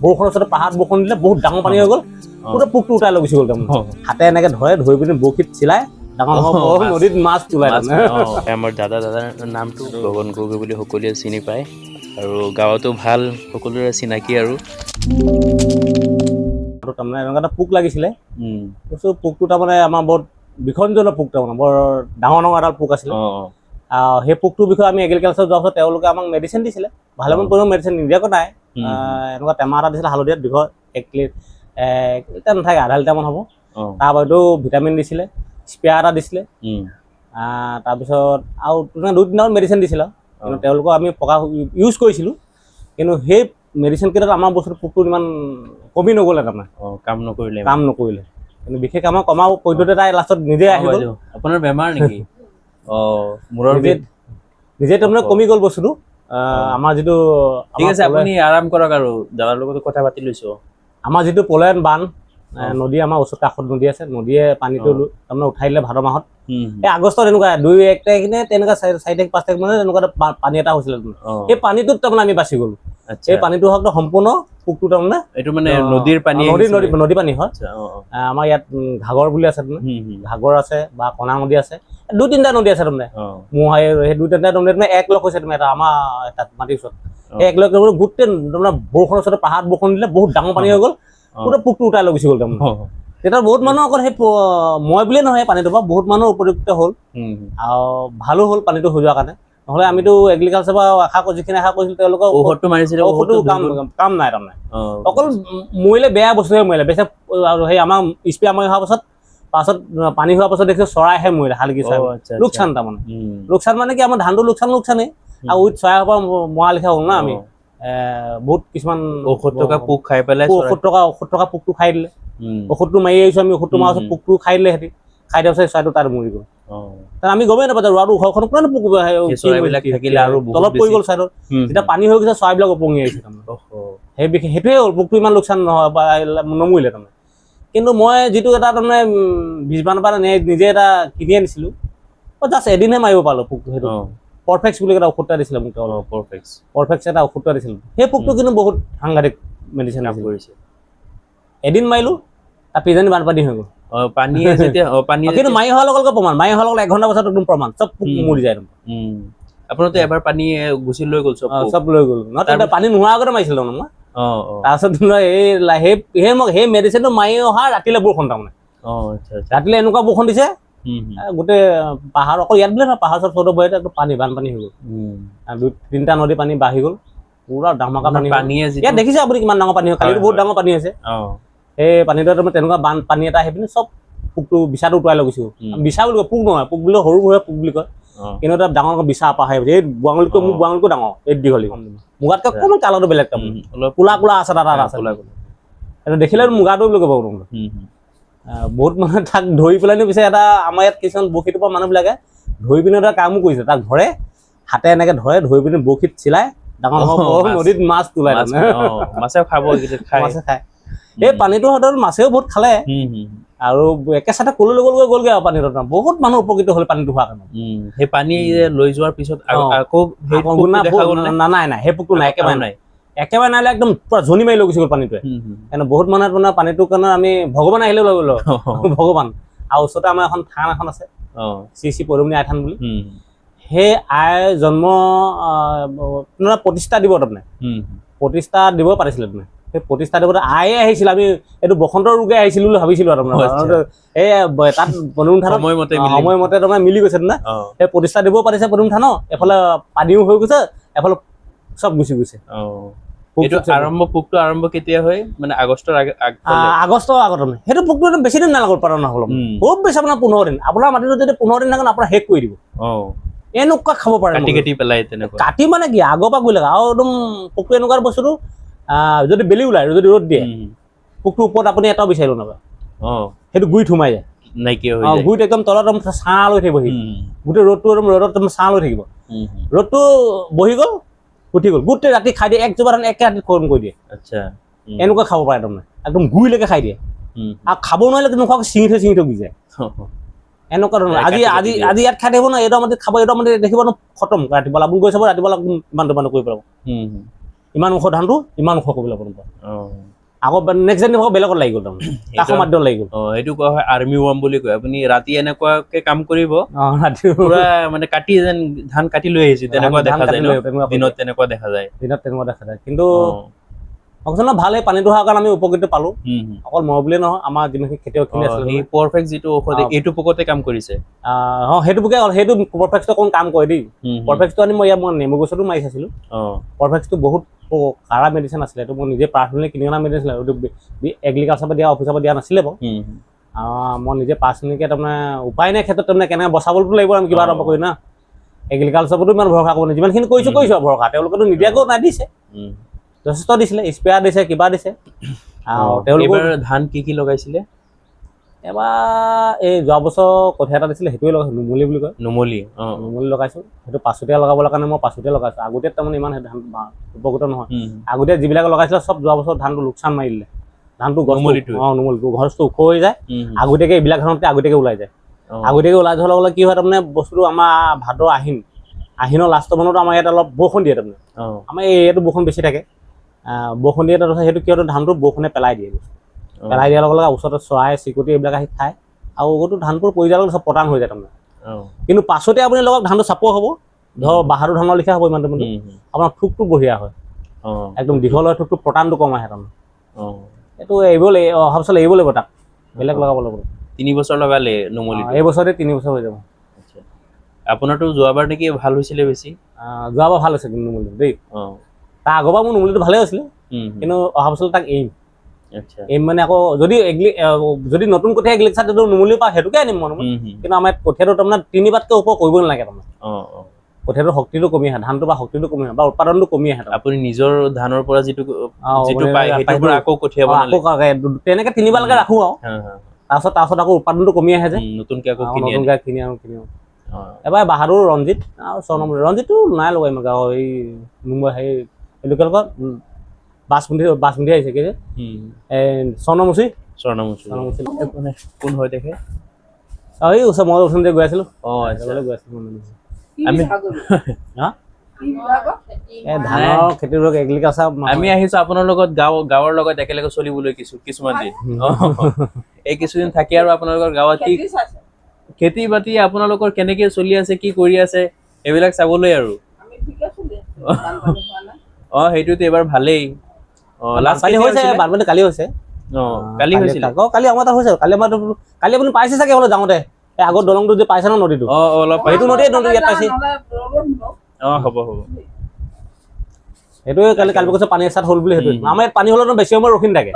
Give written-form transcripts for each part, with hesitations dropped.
বৰষুণৰ ওচৰতে পাহাৰত বৰষুণ দিলে, বহুত ডাঙৰ পানী হৈ গ'ল, গোটেই পোকটো উটাই লৈ গুচি গ'ল তাৰমানে। হাতে এনেকে ধৰে, ধৰি পিনি বৰশীত চিলাই ডাঙৰ ডাঙৰ নদীত মাছ ওলাই তাৰমানে। আমাৰ দাদাৰ নামটো গগন গগৈ বুলি সকলোৱে চিনি পায় আৰু গাঁৱতো ভাল সকলোৰে চিনাকি আৰু। আৰু তাৰমানে এনেকুৱা এটা পোক লাগিছিলে। কৈছোঁ, পোকটো তাৰমানে আমাৰ বহুত বিসৰ্জনৰ পোক, তাৰমানে বৰ ডাঙৰ ডাঙৰ এডাল পোক আছিলে। সেই পোকটোৰ বিষয়ে আমি এগ্ৰিকালচাৰ যোৱাৰ পাছত তেওঁলোকে আমাক মেডিচিন দিছিলে, ভালেমান পৰিমাণৰ মেডিচিন, নিদিয়াকো নাই। এনেকুৱা টেমা এটা দিছিলে হালধীয়া, দীঘল, 1 লিটাৰ নাথাকে, আধা লিটাৰমান হ'ব। তাৰ বাবেও ভিটামিন দিছিলে, স্প্ৰে এটা দিছিলে। তাৰপিছত আৰু তেনেকৈ দুই তিনিটামান মেডিচিন দিছিলে আৰু। কিন্তু তেওঁলোকক আমি পকা ইউজ কৰিছিলোঁ, কিন্তু সেই মেডিচিন কেইটাত আমাৰ বস্তুটো পোকটো ইমান কমি নগ'লে তাৰমানে। কাম নকৰিলে। কাম নকৰিলে। কিন্তু বিশেষ আমাৰ কমা পদ্ধতি এটা লাষ্টত নিজে আহি গ'ল। বাইদেউ, আপোনাৰ বেমাৰ নেকি? মূৰৰ নিজে বিষ। নিজে তাৰমানে কমি গ'ল বস্তুটো। আমাৰ যিটো ঠিক আমাৰ আছে, আপুনি আৰাম কৰক আৰু দাদাৰ লগতো কথা পাতি লৈছো। আমাৰ যিটো পলায়ন বান, নদী, আমাৰ ওচৰত কাষত নদী আছে, নদীয়ে পানীটো তাৰমানে উঠাই দিলে ভাদ মাহত। এই আগষ্টত এনেকুৱা 2-1 তাৰিখ নে তেনেকুৱা 4 তাৰিখ, 5 তাৰিখ মানে তেনেকুৱা এটা পানী এটা হৈছিলে তাৰমানে। সেই পানীটোত তাৰমানে আমি বাচি গ'লো। সেই পানীটো হওক, সম্পূৰ্ণ পোকটো তাৰমানে এইটো মানে নদীৰ পানী নদী আহিছিলে? নদী নদী পানী হয়। আচ্ছা, অ, অ। আমাৰ ইয়াত ঘাগৰ বুলি আছে তাৰমানে। হুম, হুম। ঘাগৰ আছে বা কণা নদী আছে, দুই তিনিটা নদী আছে তাৰমানে। মোহাই সেই দুই তিনিটা নদী তাৰমানে এক লগ হৈছে তাৰমানে এটা আমাৰ তাত মাটিৰ ওচৰত। সেই এক লগ হৈ গোটেই তাৰমানে বৰষুণৰ ওচৰতে পাহাৰত বৰষুণ দিলে, বহুত ডাঙৰ পানী হৈ গ'ল, গোটেই পোকটো উটাই লৈ গুচি গ'ল তাৰমানে। তেতিয়া বহুত মানুহ অকল সেই মই বুলিয়ে নহয়, পানীটোৰ পৰা বহুত মানুহ উপযুক্ত হ'ল হুম, হুম। আৰু ভালো হ'ল পানীটো হৈ যোৱাৰ কাৰণে। নহ'লে আমিতো এগ্ৰিকালচাৰ পৰা আশা কৰি যিখিনি আশা কৰিছিলোঁ, তেওঁলোকৰ ঔষধটো মাৰিছিলে, ঔষধটো ঔষধটো কাম কাম নাই তাৰমানে। অকল মৰিলে, বেয়া বস্তুহে মৰিলে বেছি। আৰু সেই আমাৰ স্প্ৰে মাৰি হোৱাৰ পাছত পানী হোৱাৰ পাছত দেখিছোঁ চৰাইহে মৰিলে, শালিকি চৰাই। আচ্ছা, আচ্ছা। লোকচান তাৰমানে। লোকচান মানে কি, আমাৰ ধানটো লোকচান লোকচানেই আৰু উইথ চৰাই পৰা মৰা লিখা হ'ল না আমি। বহুত কিছুমান ঔষধ থকা পোক খাই পেলাই চৰাই- ঔষধ থকা পোকটো খাই দিলে। ঔষধটো মাৰি আহিছোঁ আমি, ঔষধটো মৰাৰ পাছত পোকটো খাই দিলে সিহঁতি। খাই দিয়াৰ পাছত চৰাইটো তাত মৰি গ'ল। তাত আমি গমেই নাপাওঁ ৰোৱাটো ওখখন কোনে পোক সেই চৰাইবিলাক থাকিলে আৰু বহুত তলত পৰি বেছি- গ'ল চাইডত। যেতিয়া পানী হৈ গৈছে, চৰাইবিলাক উপঙি আহিছে তাৰমানে। সেই বিশেষ সেইটোৱে হ'ল, পোকটো ইমান লোকচান নহয় বা নমৰিলে তাৰমানে। কিন্তু মই যিটো এটা তাৰমানে বীজবানৰ পৰা নিজে এটা কিনি আনিছিলোঁ, জাষ্ট এদিনহে মাৰিব পালোঁ পোকটো সেইটো। পৰফেক্স বুলি এটা ঔষধ এটা দিছিলে মোক তেওঁলোকে। পাৰফেক্ট। পৰফেক্স এটা ঔষধ এটা দিছিল। সেই পোকটো কিন্তু বহুত সাংঘাতিক মেডিচিন কাম আছিল। কৰিছে। এদিন মাৰিলোঁ, তাৰ পিছদিনা বানপানী হৈ গ'ল। পানীয়ে যেতিয়া পানী কিন্তু মাৰি হোৱাৰ লগে লগে প্ৰমাণ, মাৰি হোৱাৰ লগে লগে 1 ঘণ্টা পাছত একদম প্ৰমাণ, চব পোক মৰি যায় একদম। আপোনাৰতো এবাৰ পানী গুচি লৈ গ'ল চব পোক। চব লৈ গ'ল নহয়, তেতিয়া পানী নোহোৱাৰ আগতে মাৰিছিলোঁ তাৰমানে মই। অ অ তাৰপাছত এই সেই সেই মোক সেই মেডিচিনটো মাৰি অহা ৰাতিলৈ বৰষুণ তাৰমানে। অ আচ্ছা আচ্ছা ৰাতিলৈ এনেকুৱা বৰষুণ দিছে, হুম, হুম। গোটেই পাহাৰ, অকল ইয়াত বুলিয়ে নহয়, পাহাৰ চব চৌধ বহি একদম পানী, বানপানী হৈ গ'ল। আৰু দুই তিনিটা নদী পানী বাঢ়ি গ'ল, পুৰা ডাঙৰকা পানী হৈ গ'ল। পানীয়ে যিটো ইয়াত দেখিছে আপুনি কিমান ডাঙৰ পানী হয়, কালিতো বহুত ডাঙৰ পানী হৈছে। সেই পানীটো তাৰমানে তেনেকুৱা বানপানী এটা আহি পিনি চব পোকটো, বিচাটো উটুৱাই লৈ গুচি গ'ল। বিচা বুলি কয়, পোক নহয়, পোক বুলি সৰু সুৰা পোক বুলি কয়। কিন্তু এটা ডাঙৰ বিচা পাহাৰ, এই বুঢ়াআঙুলিতকৈ, মোৰ বুঢ়াআঙুলিতকৈ ডাঙৰ, এই দীঘলী, মুগাতকৈ অকণমান কালাৰটো বেলেগ তাৰমানে। অলপ কোলা কোলা আছে, তাত আছে। কোলা কোলা। সেইটো দেখিলে মুগাটো বুলি ক'ব তাৰমানে। হুম, হুম। বহুত মানুহে তাক ধৰি পেলাই নি পিছে এটা আমাৰ ইয়াত কিছুমান বৰশী টোপা মানুহবিলাকে ধৰি পিনে এটা কামো কৰিছে। তাক ধৰে, হাতে এনেকে ধৰে, ধৰি পিনি বৰশীত চিলাই ডাঙৰ ডাঙৰ নদীত মাছ ওলাই মাছ তাৰমানে। মাছেও খাব, এইকেইটা খায়। মাছে খায়। এই পানীটো হয়তো মাছেও বহুত খালে। হুম, হুম, আৰু একে চাতে কলৈ লৈ গ'লগৈ গ'লগৈ আৰু পানীটো তাৰমানে। বহুত মানুহ উপকৃত হ'ল পানীটো হোৱাৰ কাৰণে। সেই পানী যে লৈ যোৱাৰ পিছত আকৌ সেই আকৌ পোকটো দেখা গ'ল নে? নাই নাই, সেই পোকটো নাই, একেবাৰে আৰু নাই। একেবাৰে নাই, একদম পুৰা জনি মাৰি লৈ গুচি গ'ল পানীটোৱে। হুম, হুম। কাৰণে বহুত মানুহে আপোনাৰ পানীটোৰ কাৰণে আমি ভগৱান আহিলে লৈ গ'লো ভগৱান। আৰু ওচৰতে আমাৰ এখন থান এখন আছে, শ্ৰী শ্ৰী পদুমণি আই থান বুলি। সেই আই জন্ম আপোনাৰ প্ৰতিষ্ঠা দিব তাৰমানে, প্ৰতিষ্ঠা দিব পাৰিছিলে তাৰমানে। সেই প্ৰতিষ্ঠা দিবতে আয়ে আহিছিল, আমি এইটো বসন্ত ৰোগে আহিছিল বুলি ভাবিছিলো আৰু তাৰমানে। এই তাত পদুম থানত সময়মতে মিলি সময়মতে তাৰমানে মিলি গৈছে তাৰমানে। সেই প্ৰতিষ্ঠা দিব পাৰিছে পদুম থানত, এফালে পানীও হৈ গৈছে, এফালে চব গুচি গৈছে। পোক এইটো চোক চব। আৰম্ভ, পোকটো আৰম্ভ কেতিয়া হয়? মানে আগষ্টৰ আগফালে? আগষ্টৰ আগত তাৰমানে। সেইটো পোকটো একদম বেছি দিন নালাগে উৎপাদন নহ'ল। খুব বেছি আপোনাৰ 15 দিন। আপোনাৰ মাটিটো যদি 15 দিন থাকে, আপোনাৰ শেষ কৰি দিব। এনেকুৱা খাব পাৰে কাটি মানে। কাটি পেলাই তেনেকুৱা। কাটি মানে কি, আগৰ পৰা গৈ লাগে আৰু একদম পোকটো এনেকুৱা বস্তুটো, যদি বেলি ওলায়, যদি ৰ'দ দিয়ে, পোকটোৰ ওপৰত আপুনি এটাও বিচাৰিব নাপায়। সেইটো গুৰিত সোমাই যায়। নাইকিয়া হৈ যায়। গুৰিত একদম তলত একদম ছাঁ লৈ থাকিব সি। গোটেই ৰ'দটো একদম ৰ'দত একদম ছাঁ লৈ থাকিব। ৰ'দটো বহি গ'ল, উঠি গ'ল, গোটেই ৰাতি খাই দিয়ে। এক জোপা ধান একে ৰাতিত খতম কৰি দিয়ে। এনেকুৱা খাব পাৰে তাৰমানে, একদম গুৰিলৈকে খাই দিয়ে। আৰু খাব নোৱাৰিলে নোখোৱাকৈ ছিঙি থৈ ছিঙি থৈ গুচি যায়, এনেকুৱা ধৰণৰ। কাটি আজি কাটি আজি দিয়ে। আজি ইয়াত খাই থাকিব ন, এইটো মাটিত খাব, এইটো মাটিত দেখিব ন, খতম। ৰাতিপুৱা আপুনি গৈ চাব, ৰাতিপুৱা ইমান ইমান কৰি পেলাব। হুম, হুম। ইমান ওখ ধানটো ইমান ওখ কৰিবলৈ আপোনাৰ অ আকৌ নেক্সট দিন আকৌ বেলেগত লাগি গ'ল তাৰমানে কাষৰ মাটিত লাগি গ'ল। অ, সেইটো কোৱা হয় আৰ্মি ৱৰ্ম বুলি কয়। আপুনি ৰাতি এনেকুৱাকে কাম কৰিব, অ, ৰাতি পুৰা মানে কাটি যেন ধান কাটি লৈ আহিছে তেনেকুৱা ধান দেখা কাটি যায় ন? লৈ তেনেকুৱা দিনত তেনেকুৱা দেখা যায়। দিনত তেনেকুৱা দেখা যায়। কিন্তু অ, অকচোন ভাল, এই পানীটো হোৱাৰ কাৰণে আমি উপকৃত পালো। হুম, হুম। অকল মই বুলিয়ে নহয়, আমাৰ যিমানখিনি খেতিয়কখিনি অ, আছিলে। সেই পাৰফেক্ট যিটো ঔষধ, এইটো পোকতে কাম কৰিছে। অ, সেইটো পোকে, সেইটো পাৰফেক্টটো অকণ কাম কৰে দেই। হুম, হুম। পাৰফেক্টটো আনি মই ইয়াত মই নেমু গছতো মাৰি চাইছিলোঁ। পাৰফেক্টটো বহুত কাৰা মেডিচিন আছিলে। এইটো মই নিজে পাৰ্চনেলি কিনি অনা মেডিচিন আছিলে। এইটো এগ্ৰিকালচাৰৰ পৰা দিয়া, অফিচৰ পৰা দিয়া নাছিলে বাৰু। হুম, হুম। মই নিজে পাৰ্চনেলিকে তাৰমানে উপায় নাই ক্ষেত্ৰত তাৰমানে কেনেকৈ বচাবলৈতো লাগিব, আমি কিবা এটা কৰি না এগ্ৰিকালচাৰতো ইমান ভৰসা কৰিব নোৱাৰি। যিমানখিনি কৰিছোঁ কৰিছোঁ আৰু ভৰসা তেওঁলোকেতো নিদিয়াকৈও নাই, দিছে, যথেষ্ট দিছিলে, স্প্ৰেয়াৰ দিছে, কিবা দিছে আৰু তেওঁলোকো। এইবাৰ ধান কি কি লগাইছিলে? এবাৰ এই যোৱা বছৰ কঠীয়া এটা দিছিলে, সেইটোৱে লগাইছোঁ, নুমলী বুলি কয়। নুমলী, অ। নুমলী লগাইছোঁ। সেইটো পাছতীয়া লগাবলৈ কাৰণে মই পাছতীয়া লগাইছোঁ। আগতীয়াত তাৰমানে ইমান সেই ধান উপকৃত নহয়। আগতীয়া যিবিলাক লগাইছিলে চব যোৱা বছৰ ধানটো লোকচান মাৰি দিলে। ধানটো গছ নুমলীটোৱে? অ, নুমলীটো গছটো ওখ হৈ যায়। হুম, হুম। আগতীয়াকৈ এইবিলাক ধানতকৈ আগতীয়াকৈ ওলাই যায়। আগতীয়াকৈ ওলাই যোৱাৰ লগে লগে কি হয়, তাৰমানে বস্তুটো আমাৰ ভাদ আহিন, আহিনৰ লাষ্টৰ মানতো আমাৰ ইয়াত অলপ বৰষুণ দিয়ে তাৰমানে। আমাৰ এই এৰিয়াটো বৰষুণ বেছি থাকে। বৰষুণ দিয়ে, তাৰপিছত সেইটো কি হয়, ধানটো বৰষুণে পেলাই দিয়ে। পেলাই দিয়াৰ লগে লগে ওচৰতে চৰাই চিৰিকটি এইবিলাক আহি খায় আৰু গোটো ধানবোৰ পৰি যোৱাৰ লগে লগে চব পতান হৈ যায় তাৰমানে। কিন্তু পাছতে আপুনি লগত ধানটো চাপৰ হ'ব, ধৰক বাহাদুৰ ধানৰ লিখা হ'ব ইমানটো, কিন্তু হুম, হুম। আপোনাৰ থোকটো বঢ়িয়া হয়। একদম দীঘল হয় থোকটো, পতানটো কম আহে তাৰমানে। এইটো এৰিব লাগিব, অহা বছৰ এৰিব লাগিব, তাক বেলেগ লগাব লাগিব। 3 বছৰ লগালে নুমলীটো? এই বছৰতে 3 বছৰ হৈ যাব। আচ্ছা, আপোনাৰতো যোৱাবাৰ নেকি ভাল হৈছিলে বেছি? যোৱাবাৰ ভাল হৈছে কিন্তু নুমলীটো দেই। তাৰ আগৰবাৰ মোৰ নুমলীটো ভালেই হৈছিলে। হুম, হুম। কিন্তু অহা বছৰ তাক এৰিম। এৰিম মানে আকৌ যদি এগ্লি যদি নতুন কঠীয়া এগ্ৰিকালচাৰ নুমলী পাওঁ, সেইটোকে আনিম মই। হুম, হুম। কিন্তু আমাৰ ইয়াত কঠীয়াটো তাৰমানে তিনিবাৰতকৈ ওপৰ কৰিব নালাগে তাৰমানে। অ অ কঠীয়াটোৰ শক্তিটো কমি আহে, ধানটো বা শক্তিটো কমি আহে বা উৎপাদনটো কমি আহে তাৰমানে। আপুনি নিজৰ ধানৰ পৰা যিটো যিটো মানে পায় সেইটোৰ পৰা আকৌ কঠীয়া আকৌ বনালে? তেনেকে তিনিবাৰলৈকে ৰাখোঁ আৰু হা, হা। তাৰপাছত আকৌ উৎপাদনটো কমি আহে যে। নতুনকে আকৌ আৰু কিনি আনে। নতুনকে কিনি আনো, কিনি আনো। এবাৰ বাহাদুৰ, ৰঞ্জিত আৰু 6 নম্বৰ ৰঞ্জিতটো নাই লগোৱা ইমান। গাঁৱৰ এই মুম্বাই হেৰি এইটো কি কয়, বাচমতি, বাচমতি আহিছে কি যে এই স্বৰ্ণমুচি। স্বৰ্ণমুচি। স্বৰ্ণমুচি। কোন হয় দেখে? অঁ, এই ওচৰ মই ওচৰতে গৈ আছিলোঁ। অ, আচ্ছা। গৈ আছিলোঁ মানে। আমি হা? এই নাই। ধানৰ খেতি ধৰক এগ্ৰিকালচাৰ। আমি আহিছো আপোনাৰ লগত গাঁৱৰ লগত একেলগে চলিবলৈ কিছুমান দিন। এই কিছুদিন থাকি আৰু আপোনালোকৰ গাঁৱত কি খেতি বাতি আপোনালোকৰ কেনেকে চলি আছে, কি কৰি আছে, এইবিলাক চাবলৈ আৰু। অ, সেইটোতো এইবাৰ ভালেই। অ, লাষ্ট বানপানী হৈছে, বানপানী কালি হৈছে। অ, কালি হৈছিলে? অ, কালি আমাৰ তাত হৈছে। কালি আমাৰ কালি আপুনি পাইছে চাগে বোলে যাওঁতে এই আগৰ দলংটো যে পাইছে ন, নদীটো। অ, অলপ সেইটো পাইছো। নদীয়ে নদী ইয়াত পাইছে। অ, হ'ব হ'ব। সেইটোৱে কালি কালি কৈছে পানী এচাত হ'ল বুলি। সেইটোৱে আমাৰ ইয়াত পানী হ'লেতো বেছি সময় ৰখি নাথাকে।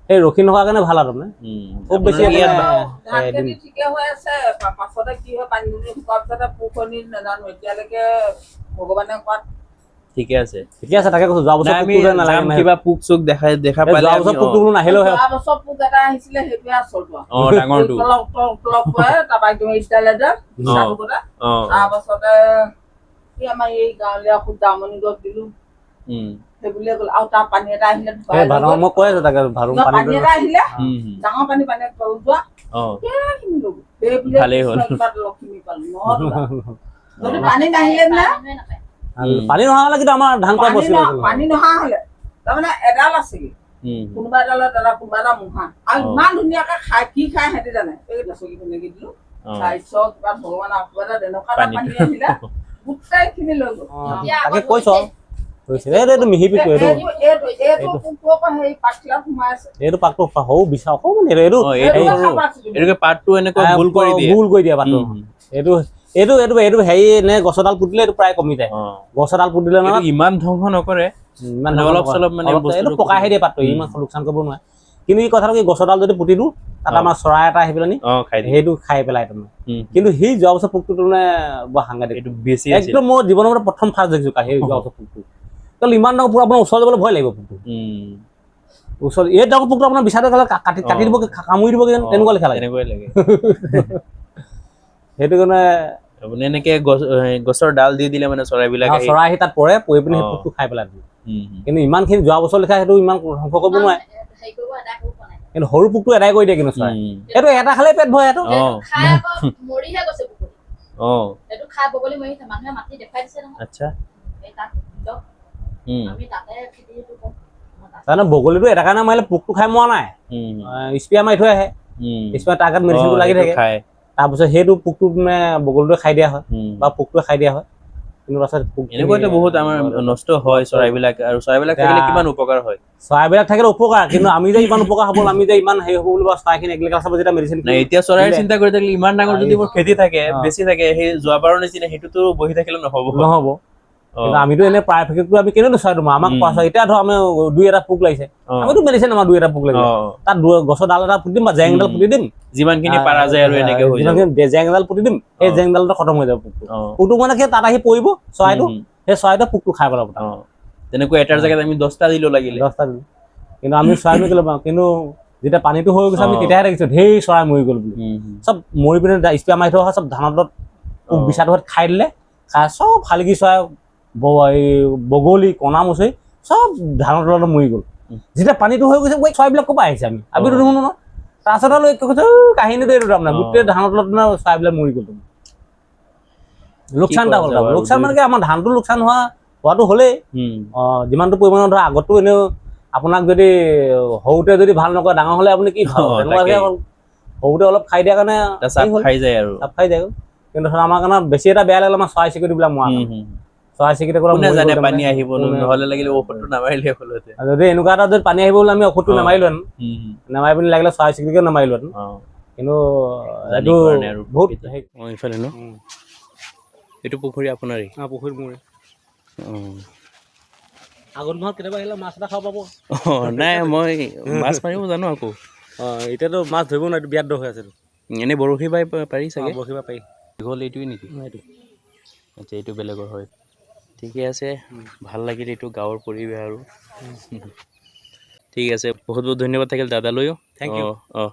সেই ৰখি নথকাৰ কাৰণে ভাল আৰু তাৰমানে খুব বেছি আপোনালোকে ইয়াত আপোনাৰ ধান খেতি ঠিকে হৈ আছে, পাছতে কি হয়, পানী দুনি শুকোৱাৰ পিছতে পোক হনি নাজানো, এতিয়ালৈকে ভগৱানে কোৱাত ঠিকে আছে। ঠিকে আছে, তাকে কৈছো, যোৱা বছৰ নাই, আমি পোকটো যে নালাগে যাম, নাই। কিবা পোক চোক দেখা এই পালে যোৱা আমি বছৰ পোকটো বোলো নাহিলেও হয়। যোৱা বছৰ পোক এটা আহিছিলে, সেইটোৱে আচলটো আৰু। অ, ডাঙৰটো। তলক তলক তলক পৰে, তাৰপৰা একদম ইটালে যে চাটুকতে। তাৰপাছতে এই আমাৰ এই গাঁৱলীয়া খুব দামনি গছ দিলো, সেইবুলিয়ে গ'ল আৰু তাৰ পানী এটা আহিলে ধুৱাই এই লৈ ভাদ গ'ল। মই কৈ আছো তাকে ভাদ নহয়, পানী পানী এটা আহিলে, হুম, হুম। ডাঙৰ পানী, পানী তল যোৱা গোটেইখিনি লৈ গ'ল। সেইবুলিয়ে ভালেই হ'ল। কৃষ্ণ কৃপাত লখিমী পালো। নহ'লে যদি পানী নাহিলে না পানী নোহোৱা হ'লে কিন্তু আমাৰ ধান খোৱা পানী বস্তু পানী নহা হ'লে তাৰমানে এডাল আছেগে, কোনোবা এডালত এটা, কোনোবা এটা মুঢ়া আৰু ইমান ধুনীয়াকে খাই, কি খাই সিহঁতি জানে। এই গছকি তেনেকে দিলো, তাৰপিছত কিবা ভগৱানৰ আশীৰ্বাদত এনেকুৱা এটা পানী আহিলে, গোটেইখিনি লৈ গ'ল। তাকে কৈছো আৰু হৈছে। এইটো মিহি পিকটো এইটো। এইটো এইটো পোকটো আকৌ সেই পাতখিলাত সোমাই আছে। এইটো পাকটো সৰু বিচা অকণমান এইটো এইটো অ, এইটো এইটো সৰু। খাব আছিলো। এইটোকে পাতটো এনেকুৱা গোল কৰি দিয়ে। গোল কৰি দিয়ে পাতটো। এইটো এইটো এইটো এইটো হেৰি নে গছ এডাল পুতিলে এইটো প্ৰায় কমি যায়। গছ এডাল পুতিলে এইটো নহয় ইমান ধ্বংস নকৰে। ইমান মানে ডাঙৰ অলপ নকৰে। চলপ মানে অলপ বস্তুটো এইটো পকাইহে দিয়ে পাতটো, ইমান লোকচান কৰিব নোৱাৰে। কিন্তু এই কথাটো কি, গছ এডাল যদি পুতি দিওঁ তাত আমাৰ চৰাই এটা আহি পেলাই নি অ, খাই দিয়ে। সেইটো খাই পেলাই তাৰমানে। কিন্তু সেই যোৱা বছৰ পোকটো তাৰমানে বৰ সাংঘাতিক। এইটো বেছি আছিল। একদম মই জীৱনৰ মানে প্ৰথম ফাৰ্ষ্ট দেখিছো সেই যোৱা বছৰ পোকটো। কাৰণ ইমান ডাঙৰ পোক, আপোনাৰ ওচৰত যাবলৈ ভয় লাগিব পোকটো। ওচৰত এই ডাঙৰ পোকটো আপোনাৰ বিচাৰটো গ'লে কাটি কাটি দিব, কামুৰি দিব কিজানি, তেনেকুৱা লেখা লাগে। তেনেকুৱাই লাগে। সেইটো কাৰণে আপুনি এনেকে গছ গছৰ ডাল দি দিলে মানে চৰাইবিলাক আহি চৰাই আহি তাত পৰে, পৰি পিনে সেই পোকটো খাই পেলাই দিয়ে। হুম, হুম। কিন্তু ইমানখিনি যোৱা বছৰ লেখা সেইটো ইমান ধ্বংস কৰিব নোৱাৰে। কিন্তু সৰু পোকটো এদাই কৰি দিয়ে কিন্তু চৰাই। এইটো এটা খালেই পেট ভৰে এইটো। আচ্ছা। তাৰমানে বগলীটো এটা কাৰণে মাৰিলে, পোকটো খাই মৰা নাই, স্প্ৰে মাৰি থৈ আহে। স্প্ৰে তাৰ গাত মেডিচিনটো লাগি থাকে। খায়। তাৰপিছত সেইটো পোকটো মানে বগলীটোৱে খাই দিয়া হয় বা পোকটোৱে খাই দিয়া হয়। কিন্তু পাছত পোক এনেকুৱাতো বহুত আমাৰ নষ্ট হয় চৰাইবিলাক, আৰু চৰাইবিলাক থাকিলে কিমান উপকাৰ হয়। চৰাইবিলাক থাকিলে উপকাৰ, কিন্তু আমি যে ইমান উপকাৰ হ'ব, আমি যে ইমান হেৰি হ'ব বুলি বা চৰাইখিনি এগ্ৰিকালচাৰ যেতিয়া মেডিচিন নাই, এতিয়া চৰাইৰ দিলে। চিন্তা কৰি থাকিলে ইমান ডাঙৰ যদি মোৰ খেতি থাকে, বেছি থাকে, সেই যোৱাবাৰৰ নিচিনা সেইটোতো বহি থাকিলে নহ'ব। নহ'ব। কিন্তু আমিতো এনে প্ৰায়ভাগতো আমি কেনেকৈ চৰাই দিম আমাক কোৱা, এতিয়া ধৰ আমি দুই এটা পোক লাগিছে, আমিতো মেডিচিন, আমাৰ দুই এটা পোক লাগিছে, তাত গছৰ ডাল এটা পুতি দিম বা জেং এডাল পুতি দিম। যিমানখিনি পাৰা যায় আৰু এনেকে হৈ যাব। যিমানখিনি জেং এডাল পুতি দিম, সেই জেংডালতে খতম হৈ যাব পোকটো। পোকটো মানে কি, তাত আহি পৰিব চৰাইটো, সেই চৰাইটোৱে পোকটো খাই পেলাব তাত। তেনেকৈ এটাৰ জেগাত আমি 10টা দিলো লাগিলে। 10টা দিলো, কিন্তু আমি চৰাই কেলে পাওঁ? কিন্তু যেতিয়া পানীটো হৈ গৈছে, আমি তেতিয়াহে দেখিছো ঢেৰ চৰাই মৰি গ'ল বুলি। চব মৰি পিনে স্প্ৰে মাৰি থোৱা হয়, চব ধানৰ তলত পোক বিচাটো খাই দিলে, খাই চব শালিকি চৰাই, এই বগলী, কণা মুচৰি চব ধানৰ তলত মৰি গ'ল। যেতিয়া পানীটো হৈ গৈছে, ঐ চৰাইবিলাক ক'ৰ পৰা আহিছে, আমি আমিতো নুশুনো ন। তাৰপাছত আৰু কৈছে, ঐ, কাহিনীটো এইটো তাৰমানে গোটেই ধানৰ তলত মানে চৰাইবিলাক মৰি গ'ল। লোকচান এটা কৰা হ'ল যাব তাৰমানে। আৰু লোকচান মানে কি, আমাৰ ধানটো লোকচান হোৱাটো হ'লেই, যিমানটো পৰিমাণৰ ধৰা আগতো এনেও আপোনাক যদি সৰুতে যদি ভাল নকৰে, ডাঙৰ হ'লে আপুনি কি খাব? তেনেকুৱাকে হ'ল। সৰুতে অলপ খাই দিয়াৰ কাৰণে এটা চাপ হেৰি হ'ল, খাই যায় আৰু। চাপ খাই যায়। কিন্তু ধৰা আমাৰ কাৰণে বেছি এটা বেয়া লাগিলে আমাৰ চৰাই চিৰিকটিবিলাক মৰা কাৰণে। চৰাই চিৰিকটি কোনে মৰি জানে গ'ল পানী তাৰমানে। আহিব, নহ'লে লাগিলে ঔষধটো নামাৰিলে হ'লহেঁতেন। আৰু যদি এনেকুৱা এটা যদি পানী আহিব বোলে, আমি ঔষধটো নামাৰিলোহেঁতেন, নামাৰি পিনি লাগিলে চৰাই চিৰিকটিকে নামাৰিলোহেঁতেন। কিন্তু জানি এইটো কাৰণে আৰু বহুত ইফালে ন, এইটো পুখুৰী আপোনাৰেই? পুখুৰীত মৰে। আগত মাহত কেতিয়াবা আহিলে মাছ এটা খাব পাব। নাই, মই মাছ মাৰিব জানো আকৌ। এতিয়াতো মাছ ধৰিব নোৱাৰি, বিৰাট দ হৈ আছে। এনেই বৰশী বাই পাৰি চাগে। বৰশী বাব পাৰি। দীঘল এইটোৱে নেকি? এইটো। আচ্ছা, এইটো বেলেগৰ হয়। ঠিকে আছে, ভাল লাগিল এইটো গাঁৱৰ পৰিৱেশ আৰু। ঠিক আছে, বহুত বহুত ধন্যবাদ থাকিল দাদালৈও। Thank you. অঁ।